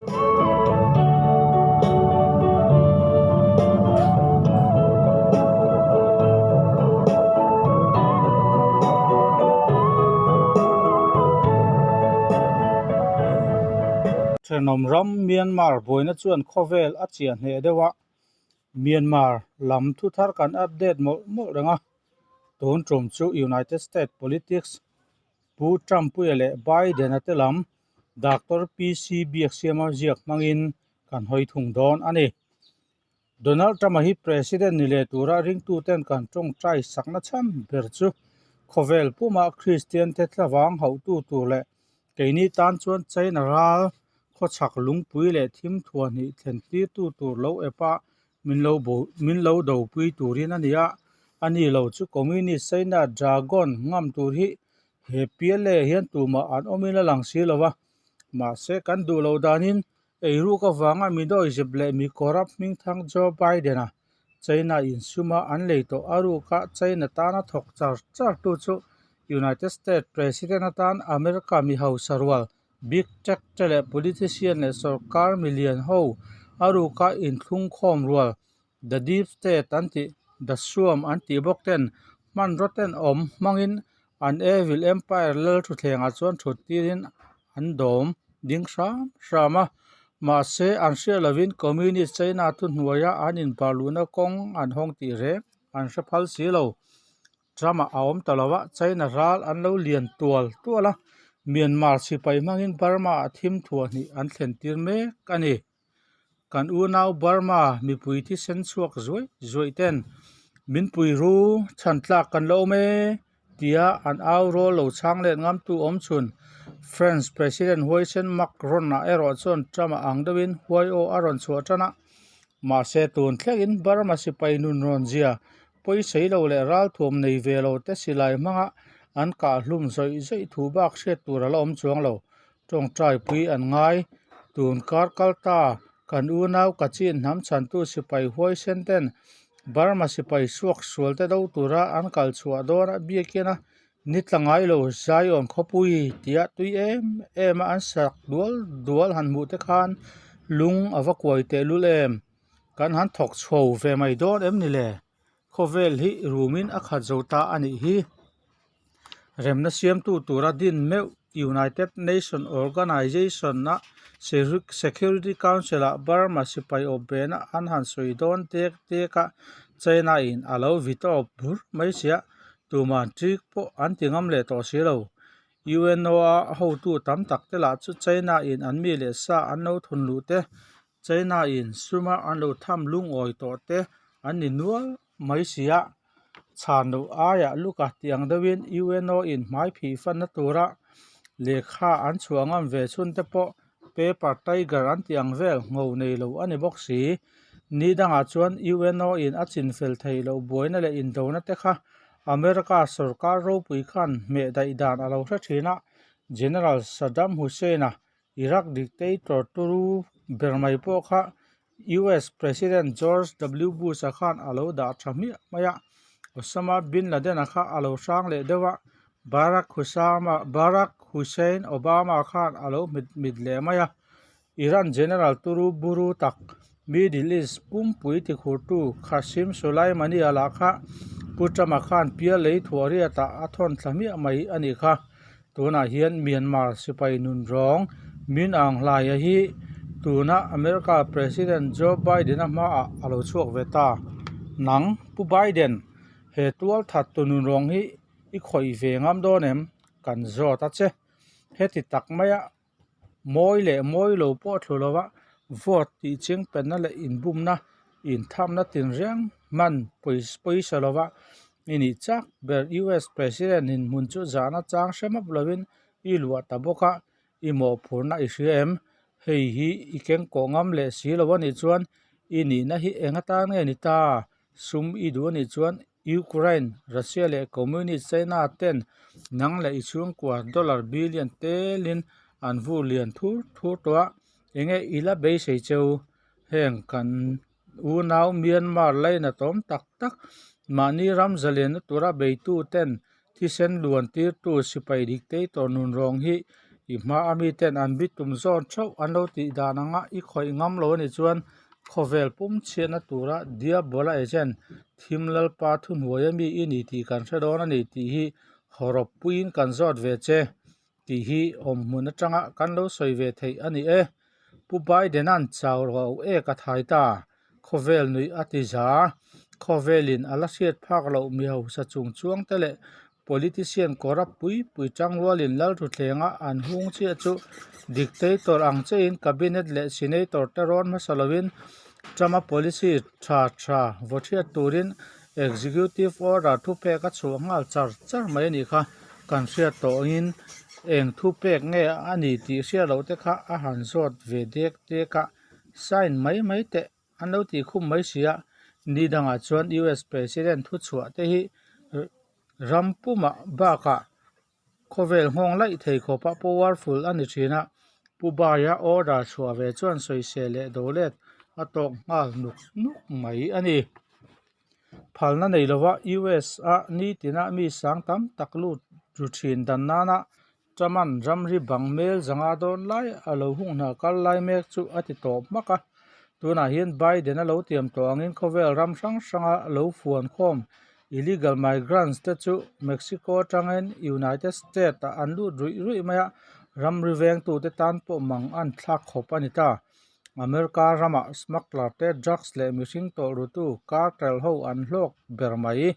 Thenawm ram Myanmar buaina chuan khawvel a chiah hneh deuh a, Myanmar lam thuthar kan update mawlh mawlh reng a, tun tum chu United States politics Pu Trump-puia leh Biden-a te lam Doctor PC Biaksiama ziak hmangin kan hawi thung dawn a ni. Donald Trump-a hi President ni leh tura ringtuten kan tawngtai sakna chhan ber chu khawvel puma Kristiante thlavang hauhtu tur leh keini tan chuan China ral khawchhak lungpui leh thim thuahhnih thlen tirtu tur lo epa min lo bo min lo dopui turin a ni a, a ni lo chu Communist China Dragon ngam tur hi he PLA hian tumah an awmin a lang si lo va, mahse kan duh loh danin Eiruk avanga mi dawizep leh mi corrupt hmingthang Joe Biden-a China insuma an lei tawh a ruka China tana thawk char char tu chu United States President atan America mi hausa rual Big Tech te leh politician leh sorkar milian ho a ruka inthlungkhawm rual The Deep State an tih The Suam an tih bawk ten hmanraw ten awm hmangin an Evil Empire lal thutthlengah chuan thut tirin an dawm ding hram hram a. Mahse, an hriat lovin Communist China thuhnuaia an inbarluhna kawng an hawng tih reng an hre phal si lo. Trump-a a awm ta lo a, China ral an lo lian tual tual a, Myanmar sipai hmangin Burma-ah thim thuahhnih an thlen tir mek a ni. Kan unau Burma mipui thisen chhuak zuai zuai ten min pui ru chhan tlak kan la awm e tia an au rawl lo chhang let ngamtu awm chhun France President Huaisen Macron-a erawh chuan Trump-a ang deuhin huai aw a rawn chhuah tan a. Mahse tun thlengin Burma sipai nun rawn zia pawisei lo leh ralthuam nei ve lo te silai hmanga an kah hlum zawih zawih thu bak hriat tur a la awm chuang lo. Tawngtai pui an ngai. Tun kar kal ta, kan unau Kachin hnam chhantu sipai huaisen ten Burma sipai suak sual te do tura an kal chhuah dawn a biakin a ni tla ngai lo Zion khawpui tia tui em em a an sak dual dual han hmuh te khan lung a va kuai tehlul em. Kan han thawk chho ve mai dawn em ni le? Khawvel hi rumin a khat zo ta a nih hi. Remna siamtu tura din meuh United Nation Organization-a Security Council-ah Burma sipai awpbehna an han sawi dawn tek tek a, China-in a lo vitawp bur mai sia, tuman ṭik pawh an ti ngam leh tawh si lo. UNO-a hotu tam tak te lah chu China-in an mi leh sa an lo thun luh te, China-in suma an lo tham lungawi tawh te an ni nual mai si a, chhan loh aiah luka tih ang deuhin UNO in hmai phih fanna tura lehkha an chhuah ngam ve chhun te pawh paper tiger an tih ang vel ngho nei lo a ni bawk si. Ni dangah chuan UNO in a chinfel theih loh buaina leh indona te kha America sorkar ropui khan hmeh daih dan a lo hre thin a, General Saddam Hussein-a Iraq dictator turu ber mai pawh kha US President George W Bush-a khan a lo dah tha hmiah mai a, Osama bin Laden-a kha a lo hrang leh deuh a, Barack Husama Barack Hussein Obama khan a lo hmit mit leh mai a. Iran General turu buru tak Middle East pumpui tikhurtu Qasem Soleimani-a lah kha Pu Trump-a khan pial lei thuah riatah a thawn thla hmiah mai a nih kha. Tunah hian Myanmar sipai nun rawng Min Aung Hlaia hi tuna America President Joe Biden-a hmaah a lo chhuak ve ta. Nang, Pu Biden, he tual that tu nun rawng hi i khawih ve ngam dawn em? Kan zawt a che. Heti tak maia mawi leh mawi lo pawh thlu lova vote tih ching penna leh inbumna, inthamna tinreng hman pawisa lova i nih chak ber US President in hmun chu zahna chang hre map lovin i luah ta bawk a, i mawhphurhna i hria em? Hei hi i keng kawh ngam leh si lo a nih chuan i nihna hi eng atan nge ni ta? Sum i duh a nih chuan Ukraine, Russia leh Communist China ten nang leh i chhungkua dollar billion telin an vur lian thur thur tawh a, enge i la beisei cheu? Heng kan unau Myanmar lainatawm tak tak mahni ram zalenna tura beitu ten thisen luan tirtu sipai dictator nun rawng hi I hma a miten an bitum zawn theuh an lo tih dan anga i khawih ngam lo a nih chuan khawvel pum chhiatna tura Diabola agent thim lalpa thuhnuai ami i ni tih kan hre dawn a ni tih hi hawrawp puiin kan zawt ve che tih hi awmhmun atanga kan lo sawi ve theih a ni e. Pu Biden-a'n chau lo ek a thai ta, khawvel nuih a ti za. Khawvelin a la hriat phak loh mi hausa chung chuang te leh politician corrupt pui pui tangrualin lalthuthlengah an hung chiah chu dictator ang chiahin cabinet leh senator te rawn hmasa lovin Trump-a policy tha tha vaw hriat turin Executive order thupek a chhuah nghal char char mai a nih kha. Kan hriat tawhin eng thupek nge a ni tih hriat loh te kha a han zawt ve dek dek a, sign mai mai teh an lo tih khum mai si a. Ni dangah chuan US President thuchhuah te hi ram pumah bakah Khawvel nghawng laih thei khawpa powerful a ni thin a, Pu Baia order chhuah ve chuan sawisel leh dolet a tawk nghal nuk nuk mai a ni. Phalna nei lova US a nitina mi sang tam tak lut ru thin dan nana Truman ramri bang mel zanga dawn lai a lo hung hna kal lai mek chu a ti tawp hmak a. Tunah hian Biden a lo tiam tawh angin khawvel ram hrang hranga lo fuan khawm Illegal migrants te chu Mexico atangin United States ah an lut ruih ruih mai a, ramri vengtute tan pawh mang an thlak khawp a ni ta. America ramah smuggler te drugs leh mihring tawlhrutu cartel ho an hlawk ber mai.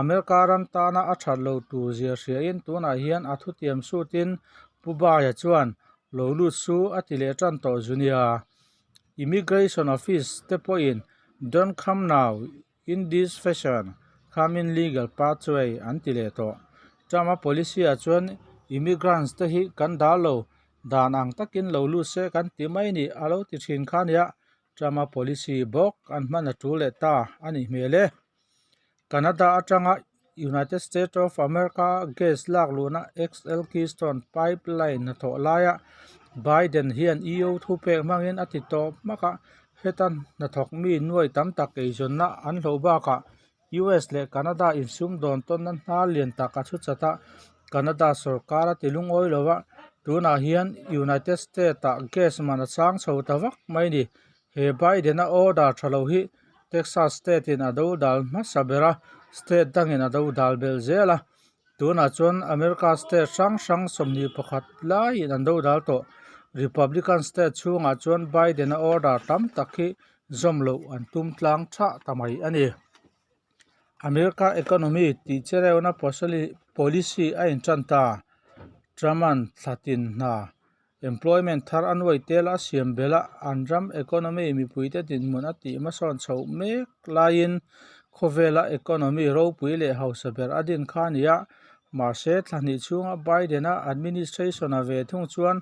America ram tana a that lo tur zia hriain tunah hian a thutiam sutin Pu Baia chuan lo lut su a ti leh tan tawh zu nia. Immigration office te pawhin Don't come now In this fashion, come in legal pathway an ti leh tawh. Trump-a policy-ah chuan immigrants te hi kan dal lo, dan ang takin lo lut se kan ti mai ni a lo ti thin kha nia, Trump-a policy bawk an hman a tul leh ta a nih hmel e. Canada atanga United States of America gas lak luhna XL Keystone Pipeline hnathawh laia Biden hian EU thupek hmangin a ti tawp hmak a, Heta hnathawk mi nuai tam tak eizawnna an hloh bakah US leh Canada insumdawn tawnna hnar lian tak a chhuchat a, Canada sorkar a ti lungawi lo a, tunah hian United States-ah gas man a chang chho ta vak mai ni. He Biden-a order tha lo hi Texas state-in a do dal hmasa ber a, state dangin a do dal belh zel a, Tunah chuan America state hrang hrang 21 laiin an dodal tawh. Republican state chhungah chuan Biden-a order tam tak hi zawm loh an tum tlang thah ta mai a ni. America economy tih chereuhna policy a intan ta. Trump-a'n thlatin hna Employment thar a nuai tel a siam belh a, an ram economy mipuite dinhmun a tih hmasawn chhoh mek laiin khawvela economy ropui leh hausa ber a din kha a ni a. Mahse, thla hnih chhunga Biden-a administration-a ve thung chuan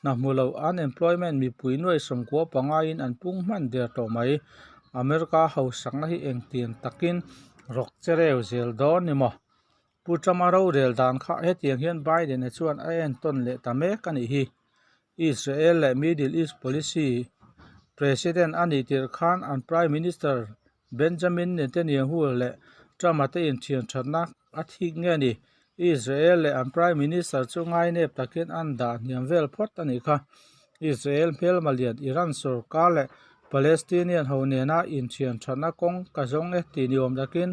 hna hmu loh unemployment mipui nuai sawmkua pangaiin an pung hman der tawh mai. America hausakna hi engtiang takin rawk che reu zel dawn ni maw? Pu Trump-a rorel dan kha hetiang hian Biden-a chuan a entawn leh ta mek a nih hi. Israel leh Middle East policy President a nih tirh khan an Prime Minister Benjamin Netanyahu leh Trump-a te inthian thatna a thik nge ni? Israel leh an Prime Minister chu ngainep takin an dah hniam vel phawt a nih kha. Israel hmelma lian Iran sorkar leh Palestinian ho nena inthian thatna kawng ka zawng e tih ni awm takin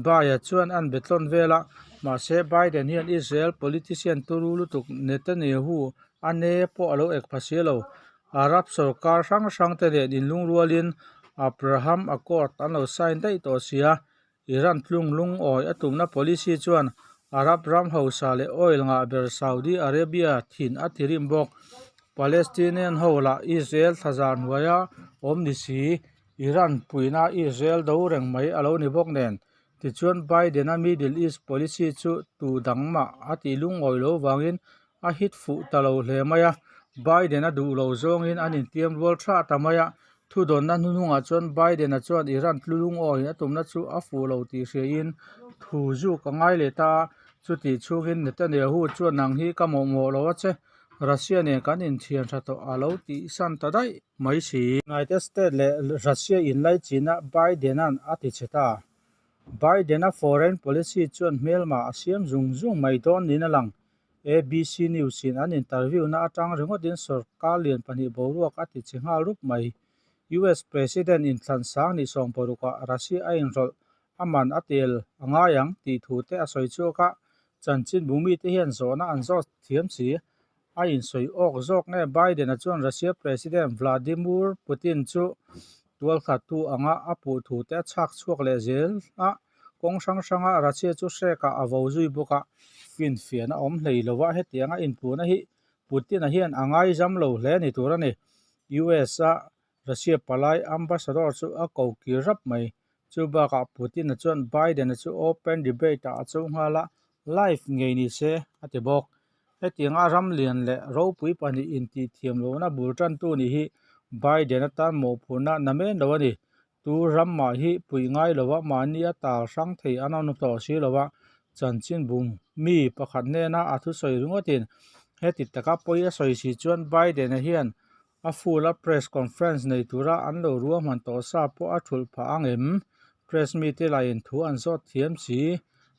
Baia chuan an be tlawn vel a, mahse Biden hian Israel politician turu lutuk Netanyahu a ne pawh a lo ek pha si lo. Arab sorkar hrang hrang te nen inlungrualin Abraham Accord an lo sign daih tawh si a, Iran tlung lungawi a tumna policy chuan Arab ram hausa leh oil ngah ber Saudi Arabia thin a ti rim bawk. Palestinian ho lah Israel thlazar hnuaia awm ni si, Iran puihna Israel do reng mai a lo ni bawk nen. Tichuan Biden-a Middle East policy chu tu dang mah a tih lungawi lo vangin a hit fuh ta lo hle mai a, Biden-a duh lo zawngin an intiam rual tha ta mai a, thudawnna hnuhnungah chuan Biden-a chuan Iran tlu lungawiin a tumna chu a fuh lo tih hriain thu zuk a ngai leh ta a, chutih chhungin Netanyahu chuan nang hi ka mawhmawh lo a che, Russia nen kan inthian tha tawh a lo tihsan ta daih mai si. United States leh Russia inlaichina Biden-a'n a ti che ta. Biden-a foreign policy chuan hmelma a siam zung zung mai dawn niin a lang. ABC News-in an interview-na atang ringawtin sorkar lian pahnih boruak a ti che nghal rup mai. US President inthlan sang ni sawmparukah Russia a inrawlh a man a tel a ngai ang tih thu te a sawi chhuak a, chanchinbu mite hian zawhna an zawt thiam si. A insawi awk zawk nge Biden-a chuan Russia President Vladimir Putin chu tualkhattu anga a puh thu te a chhak chhuak leh zel a, kawng hrang hranga Russia chu hrekah a vo zui bawk a, finfiahna awm hlei lova hetianga inpuhna hi Putin-a hian a ngaizam lo hle ni tur a ni. US-a Russia palai ambassador chu a ko kir rap mai. Chu bakah Putin-a chuan Biden-a chu open debate-ah a cho nghal a, live ngei ni se a ti bawk. Hetianga ram lian leh ropui pahnih intihthiam lohna bul tantu nih hi Biden-a tan mawhphurhna namen lo a ni. Tu ram mah hi puih ngai lova mahni a tal hrang thei an awm tawh si lova, chanchinbu mi pakhat hnena a thusawi ringawtin heti taka pawi a sawi si chuan Biden-a hian A full a press conference nei tura an lo ruahman tawh sa pawh a thulh phah ang em? Press mite laiin thu an zawt thiam si.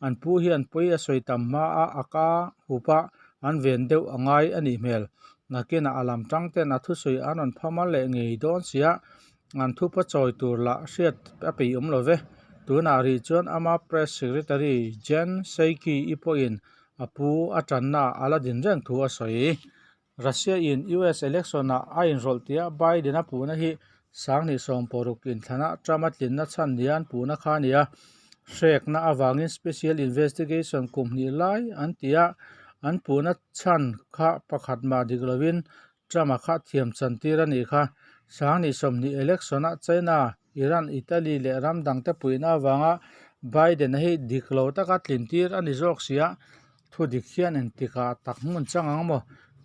An pu hian pawi a sawi tam hma a a ka hup a, an ven deuh a ngai a nih hmel. Nakinah a lam tang ten a thusawi an rawn phamal leh ngei dawn sia, an thupa chawi tur lah hriat a peih awm lo ve. Tunah rih chuan ama press secretary Jen Psaki-i pawhin a pu a tanna a la din reng thu a sawi. Russia in US election ah a inrawlh tia Biden a puhna hi Sanghnih sawmparuk inthlana Trump a tlinna chhan nia an puhna kha a ni a. Hrekna avangin special investigation kum hnih lai an ti a, an puhna chhan kha pakhat mah dik lovin Trump a kha thiam chantir a nih kha. Sanghnih 20 election ah China, Iran, Italy leh ram dangte puihna avanga Biden-a hi dik lo taka tlintir a ni zawk si a, thu dik hian engtikah tak hmun chang ang maw?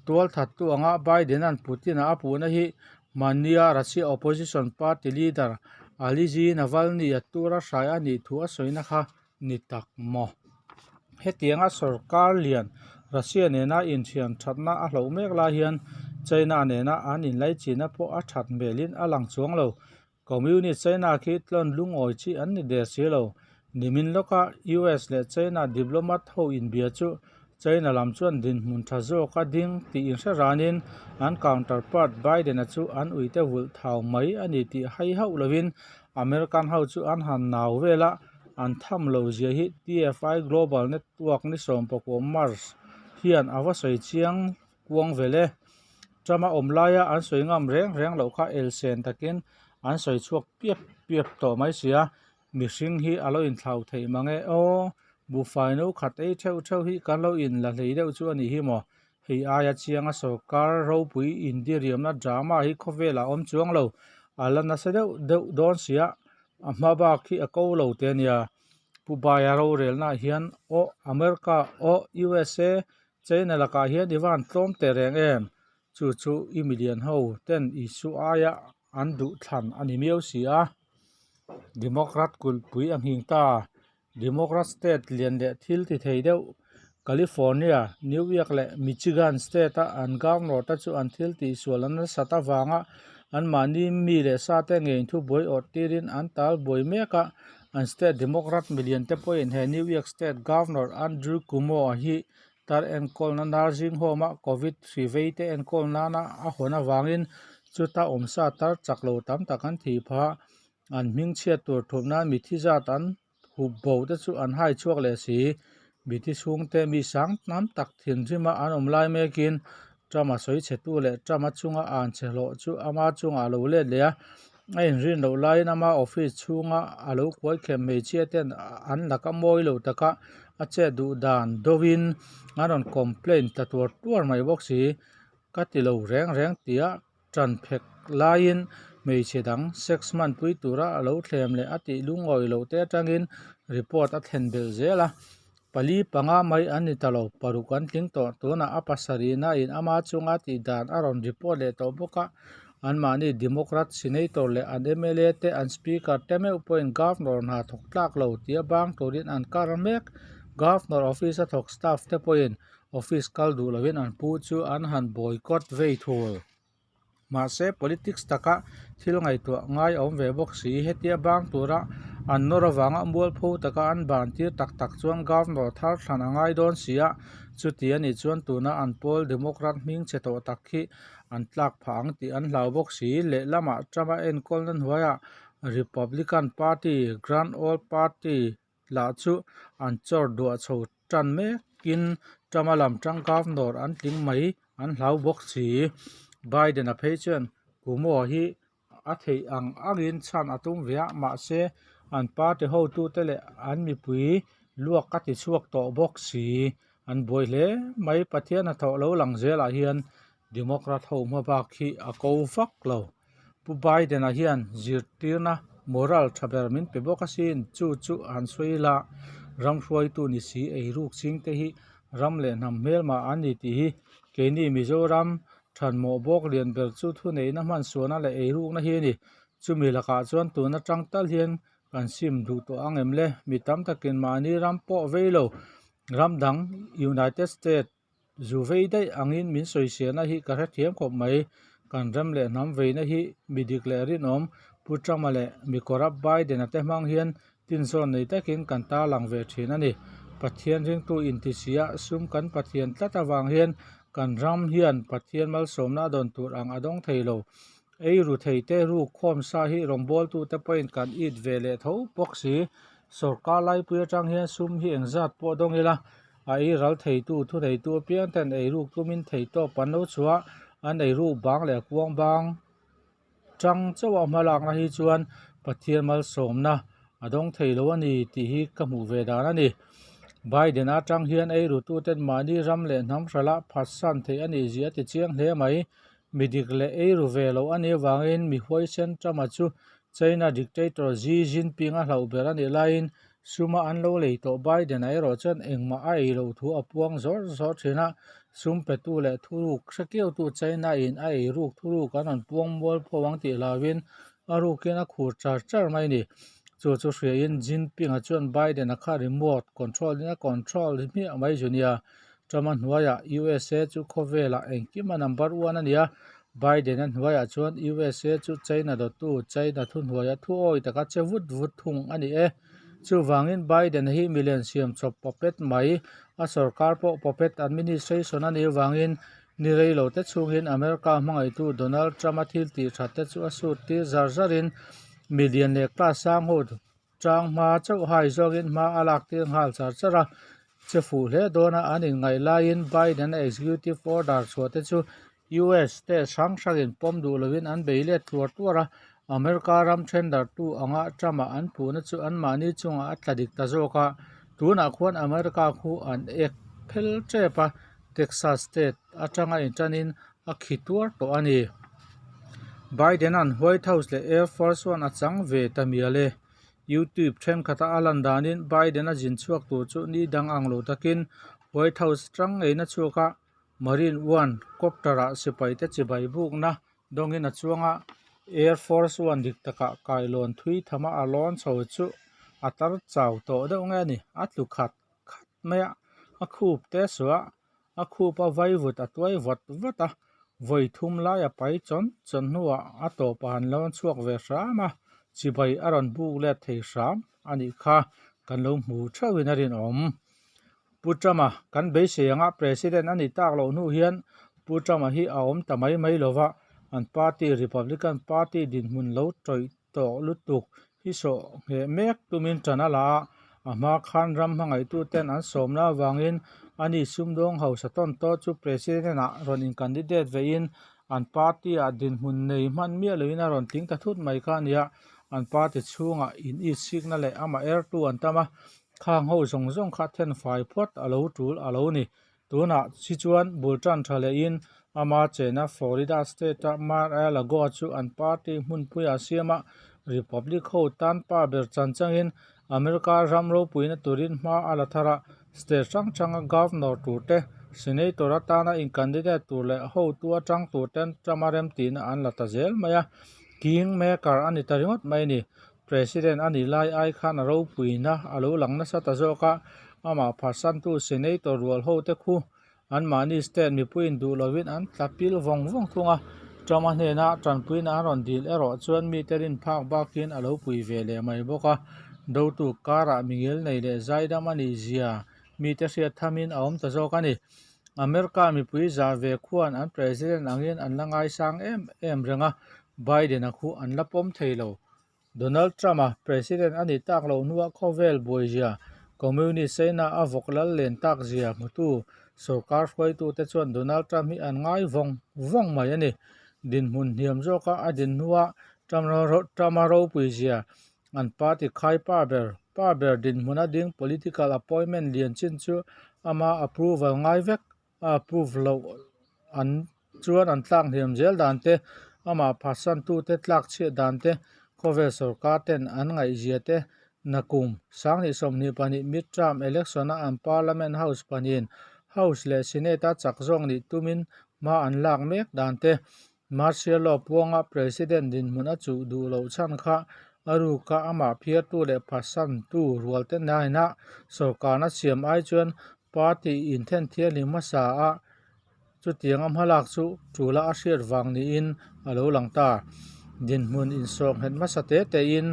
Tualthattu anga Biden-a'n Putin-a a puhna hi mahnia Russia opposition party leader Alexei Navalny-a tura hrai a nih thu a sawina kha ni tak maw? Hetianga sorkar lian Russia nena inthian thatna a hloh mek lai hian China nena an inlaichinna pawh a that hmelin a lang chuang lo. Communist China khi tlawn lungawi chi an ni der si lo. Nimin lawka US leh China diplomat ho inbia chu China lam chuan dinhmun tha zawk a ding tih inhre ranin an counterpart Biden-a chu an uite vulh thau mai a ni tih hai hauh lovin American ho chu an han nau vel a, an tham lo zia hi TFI Global Network ni 14 March hian a va sawi chiang kuang vel e. Trump-a awm laia an sawi ngam reng reng loh kha elsen takin an sawi chhuak piap piap tawh mai si a, mihring hi a lo inthlau theih mang e aw, buhfai no khat ei theuh theuh hi kan lo inla hlei deuh chu a nih hi maw? Hei aia chianga sorkar ropui indiriamna drama hi khawvelah a awm chuang lo, a la nasa deuh deuh dawn sia, a hma bak hi a ko lo te a nia. Pu Baia rorelnaah hian aw America aw USA China lakah hian i van tlawm teh reng em? Chu chu i milian ho ten Isu aia an duh thlan a ni miau si a. Democrat kulhpui a nghing ta. Democrat state lian leh thil ti thei deuh California, New York leh Michigan state-a an governor te chu an thil tihsual an nasat avanga anmahni mi leh sate ngei thubuai awrh tirin an tal buai mek a. An state Democrat milian te pawhin he New York state governor Andrew Cuomo-a hi tar enkawlna nursing home-a Covid hri vei te enkawl nana a hawn avangin chuta awmsa tar chak lo tam tak an thih phah. An hming chhiat tur thup nan mithi zat an hup bo te chu an hai chhuak leh si. Mithi chhungte mi sang tam tak thinrima an awm lai mekin Trump-a sawi chhetu leh Trump-a chunga an chhe hlawh chu ama chungah a lo let leh a. A inrin loh laiin ama office chhunga a lo kuai khem hmeichhia ten an laka mawi lo taka a chet duh dan dovin an rawn complaint ta tuar tuar mai bawk si. Ka ti lo reng reng tia Ṭan phek laiin hmeichhe dang sex hmanpui tura a lo thlem leh a tih lungawi loh te atangin report a thlen belh zel a. Pali panga mai an ni ta lo, paruk an tling tawh. Tunah a pasarihna in ama chunga tih dan a rawn report leh tawh bawk a. Anmahni Democrat Senator leh an mla te an Speaker te meuh pawhin Governor hna thawk tlak lo tia bang turin an kar mek. Governor office a thawk staff te pawhin Office kal duh lovin an pu chu an han boycott vei thul. Mahse, politics taka thil ngaihtuah ngai a awm ve bawk si. Hetia bang tura an nawr avanga mualpho taka an ban tir tak tak chuan Governor thar thlan a ngai dawn si a. Chuti a nih chuan tuna an pawl Democrat hming chhe tawh tak hi an tlak phah ang tih an hlau bawk si. Lehlamah Trump-a enkawlna hnuaiah Republican Party, Grand Old Party, lah chu an chawr duah chho tan mekin Trump-a lam tang Governor an tling mai an hlau bawk si. Biden-a phei chuan Cuomo hi a theih ang angin chhan a tum ve a, mahse an party hotute leh an mipui luak a ti chhuak tawh bawk si. An buai hle mai. Pathian hnathawh lo lang zelah hian Democrat ho hma bak hi a ko vak lo. Pu Biden-a hian zirtirna moral tha ber min pe bawk asin, chu chu han sawi ila ram hruaitu ni si eiruk chingte hi ram leh hnam hmelmah an ni tih hi keini Mizoram thanmawh bawk lian ber chu thuneihna hmansuahna leh eirukna hi a ni. Chumi lakah chuan tun atang tal hian kan sim duh tawh ang em le? Mi tam takin mahni ram pawh vei lo ram dang United States Zu vei daih angin min sawiselna hi ka hrethiam khawp mai. Kan ram leh hnam veina hi mi dik leh rinawm Pu Trump-a leh mi corrupt Biden-a te hmang hian tinzawn nei takin kan tarlang ve thin a ni. Pathian ringtu intisia sum kan Pathian tlat avang hian kan ram hian Pathian malsawmna a dawn tur ang a dawng thei lo. Ei ru thei te ruk khawm sa hi rawngbawltute pawhin kan it ve leh tho bawk si. Sorkar laipui atang hian sum hi engzat pawh dawng ila, a ei ral theitu thuneitu apiang ten ei ruk tumin thei tawp an lo chhuah. An ei ruk bang leh kuang bang tang chauh a hmalakna hi chuan Pathian malsawmna a dawng thei lo a ni tih hi ka hmuh ve dan a ni. Biden atang hian ei rututen mahni ram leh hnam hralh a phatsan theih a nih zia a ti chiang hle mai. Mi dik leh ei ru ve loh a nih avangin mi huaisen Trump-a chu China dictator Xi Jinping a hlauh ber a nih laiin suma an lo lei tawh Biden-a erawh chuan engmah a ei loh thu a puang zawr zawr thin a, sum petu leh thuruk hre kiautu China-in a ei ruk thuruk an rawn puang mual pho ang tih hlauhin a rukin a khur char char mai a ni. Chu chu hriain Jinping-a chuan Biden-a kha remote control-in a control hmiah mai zu nia. Trump-a hnuaiah USA chu khawvelah engkim a number one a ni a, Biden-a hnuaiah chuan USA chu China dawttu, China thuhnuaia thuawi taka che vut vut thung a ni e. Chuvangin Biden-a hi milian siam chawp puppet mai, a sorkar pawh puppet administration a nih avangin ni rei lo te chhungin America hmangaihtu Donald Trump-a thil tih that te chu a sut tir zar zarin milian leh class sang ho Chang hma chauh hai zawkin hma a lak tir nghal char char a, che fuh hle dawna an inngaih laiin Biden-a executive order chhuah te chu US state hrang hrangin pawm duh lovin an bei let tluar tluar a, America ram thendarhtu anga Trump-a an puhna chu anmahni chungah a tla dik ta zawk a, tunah khuan America khu an ek phel tep a, Texas state atanga intanin a khi tuar tawh a ni. Biden-a'n White House leh Air Force One a chang ve ta mial e. YouTube thenkhat a a lan danin Biden-a zin chhuak tur chu ni dang ang lo takin White House atang ngeina chhuak a, Marine One copter-ah sipaite chibai bukna dawngin a chuang a, Air Force One dik takah kailawn thui thama a lawn chho chu a tar chau tawh deuh nge a ni, a tlu khat khat mai a, a khup te suah a khup a vaivut a tuai vat vat a, vawi thum lai a pai chawn chawn hnuah a tawp a han lawn chhuak ve hram a, chibai a rawn buk let thei hram a nih kha kan lo hmu theuhin a rinawm. Pu Trump-a kan beisei anga President a nih tak loh hnu hian Pu Trump-a hi a awm ta mai mai lova, an party Republican Party dinhmun lo tawih tawh lutuk hi sawh ngheh mek tumin ṭan a la a, a hma khan ram hmangaihtuten an sawmna avangin ani sumdawng hausa tawn tawh chu President-ah rawn in-candidate veiin an party-ah dinhmun nei hman miah loin a rawn tling ta thut mai kha a ni a, an party chhungah in-itsikna leh amah ertu an tam a, khang ho zawng zawng kha thenfai phawt a lo tul a lo ni. Tunah hi chuan bul tan tha lehin ama chena Florida state-a Mar-a-Lago chu an party hmunpuia siama Republic ho tan pa ber chan changin America ram ropuina turin hma a la thar a, state hrang hranga governor tur te, senator atana in-candidate tur leh hotu atang tur ten Trump-a remtihna an la ta zel mai a, kingmaker a ni ta ringawt mai a ni. President a nih lai ai khan a ropuina a lo lang nasa ta zawk a, amah phatsantu Senator rual ho te khu anmahni state mipuiin duh lovin an tla pil vawng vawng thung a, Trump-a hnena tanpuina an rawn dil erawh chuan mite rin phak bakin a lo pui ve leh mai bawk a, dotu karah mingil nei leh zaidam a nih zia. mite hriat thamin a awm ta zawk a ni. America mipui zah ve khuan an President angin an la ngaisang em em reng a, Biden-a khu an la pawm thei lo. Donald Trump-a President a nih tak loh hnuah khawvel buaizia, Communist China a vawk lal len tak zia hmutu sorkar hruaitute chuan Donald Trump hi an ngai vawng vawng mai a ni. Dinhmun hniam zawka a din hnuah Trump-a ropui zia an party khai pa ber pa ber dinhmuna ding political appointment lian chin chu ama approval ngai vek a approve loh an chuan an tlak hniam zel dan te, amah phatsantute tlak chhiat dan te, khawvel sorkar ten an ngaihzia te, nakum sanghnih 22 midterm election a an parliament house pahnihin house leh senate a chak zawk nih tumin hma an lak mek dan te, martial law puanga president dinhmun a chuh duh loh chhan kha a ruka amah phiartu leh phatsantu rual te naina sorkarna siam ai chuan party inthen thianghlim hmasa a chutianga hmalak chu tula a hriat vang niin a lo lang ta. Dinhmun insawhnghet hmasa te tein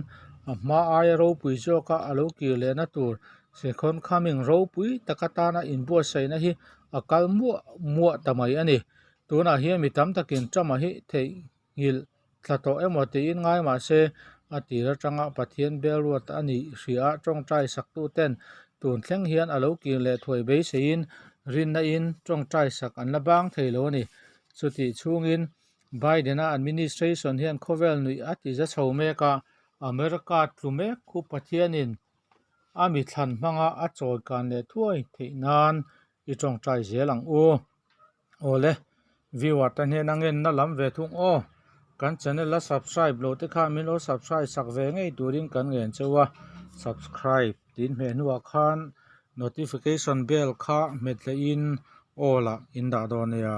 a hma aia ropui zawka a lo kir lehna tur second coming ropui taka tana inbuatsaihna hi a kal muah muah ta mai a ni. Tunah hian mi tam takin Trump-a hi theihnghilh tla tawh emaw tiin ngai mah se, a tir atanga Pathian belruat a nih hria a tawngtai saktuten tun thleng hian a lo kir leh thuai beiseiin rinna in tawngtai sak an la bang thei lo a ni. Chutih chhungin Biden-a administration hian khawvel nuih a ti za chho mek a, America tlu mek khu Pathianin a mi thlan hmanga a chawi kan leh thuai theih nan i tawngtai zel ang u. Awle, viewer te hnena ngenna lam ve thung aw. Kan channel a subscribe loh te kha min lo subscribe sak ve ngei turin kan ngen cheu a. Subscribe tin hmeh hnuah khan notification bell kha hmet lehin all ah in dah dawn nia.